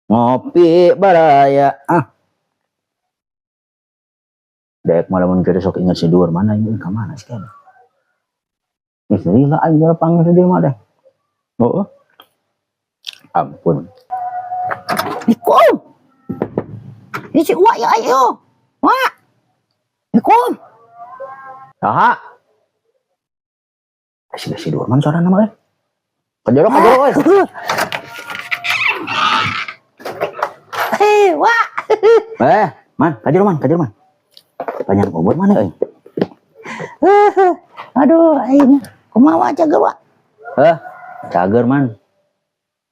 Ngopi baraya ah. Daek malamun kita sok ingat si Dur mana ini ka mana sih kan. Ih, lila aing jalan panggil di mah deh. Oh, oh. Ampun. Ikum. Ini si Uwa ya ayo. Wak. Ikum. Saha? Si si Dur man suara nama eh. Kajero kajero euy. Hei, Wak. Eh, man, kajero man, kajero man. Panjang umur mana euy? Aduh, aing. Kumaha Wak cager, Wak? Eh, cager man.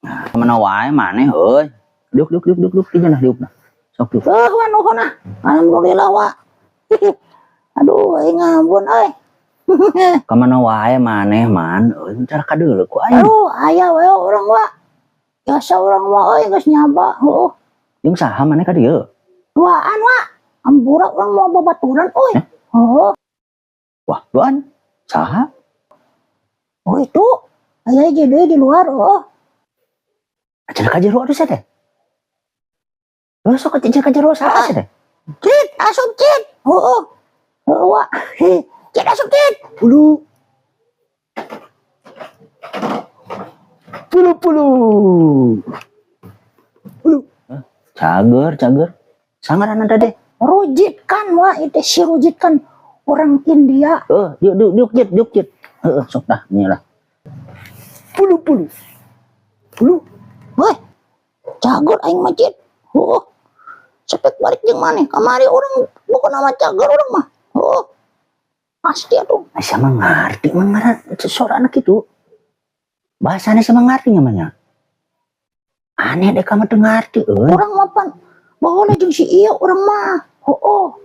Nah, mana wae maneh euy. Diuk diuk diuk diuk diuk dieu nah diuk nah. Sok diuk. Eh, Wak nuhun ah. Alhamdulillah, Wak. Aduh, aing ngampun euy. Ka mana wae maneh man euy, cara kadeuleu ku aing. Aduh, aya we urang, Wak. Biasa urang mah euy geus nyaba, heueuh. Jeung saha maneh ka dieu? Duaan, Wak. Ampura urang mau babaturan euy. Eh? Heueuh. Wah, duaan. Saha? Oh itu, aya hiji deui di luar, oh. Cenah ka jero atuh sia teh. Heuh sok cenah ka jero saha sia teh? Cit, asup cit. Heueuh. Heueuh, Wak. Cit asup cit. Pulu. Pulu pulu. Pulu. Cager, cager. Sangaran tadi. Rujitkan, Wak, itu si Rujitkan orang India. Eh, diuk diuk diuk cit, diuk cit. Heeh, sok dah, nya lah. Pulu pulu. Pulu. Woi, cager aing mah cit. Heueuh. Sepek balik jeung maneh. Kamari urang bukan nama cager urang mah. Heueuh. Pasti atuh. Asa mah ngarti mah ngaran suara anak itu. Bahasanya sama ngarti namanya. Aneh deh kamu tuh ngarti euy. Urang mah pan baheula jeung si ieu urang mah. Heueuh.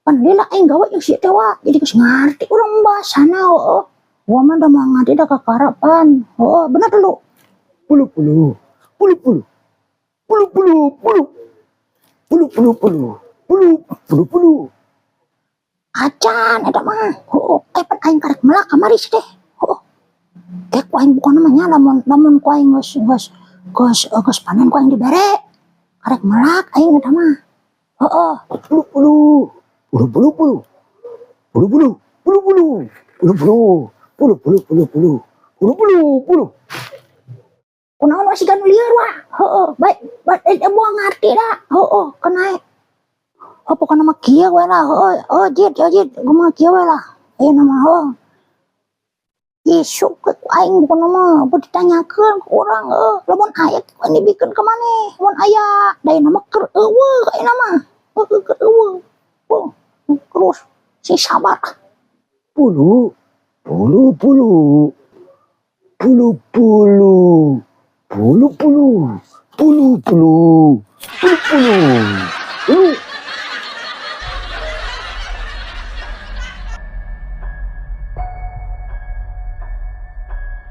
Pan lila aing gawe jeung si teh, Wak. Jadi geus ngarti urang bahasana heueuh. Gua mah da moal ngarti da kakarapan. Heueuh, bener dulu. Pulu pulu. Pulu pulu. Pulu pulu pulu. Pulu pulu pulu. Pulu pulu pulu. Acan eta mah. Heueuh, eh pan aing karek melak kamari sih teh. Heueuh. Eh ku aing bukan namanya lamun lamun ku aing geus geus geus geus panen ku aing dibere. Karek melak aing eta mah. Heueuh. Pulu pulu. Pulu pulu pulu. Pulu pulu. Pulu pulu. Pulu pulu. Pulu pulu pulu pulu. Pulu pulu pulu. Kunaon masih kan lieur wah. Heueuh, baik baik eh moal ngarti da. Heueuh, kena. Oh, pokokna mah kieu we lah. Heueuh, oh jit, oh jit, kumaha kieu we lah. Ayeuna mah heueuh. Isuk ke ku aing pokona mah apa ditanyakeun ku urang heueuh. Lamun aya ku aing dibikeun ka maneh. Mun aya da ayeuna mah keur eueuh ayeuna mah. Heueuh keur eueuh. Oh, terus sing sabar. Pulu. Pulu pulu. Pulu pulu. Pulu pulu. Pulu pulu. Pulu pulu. Pulu.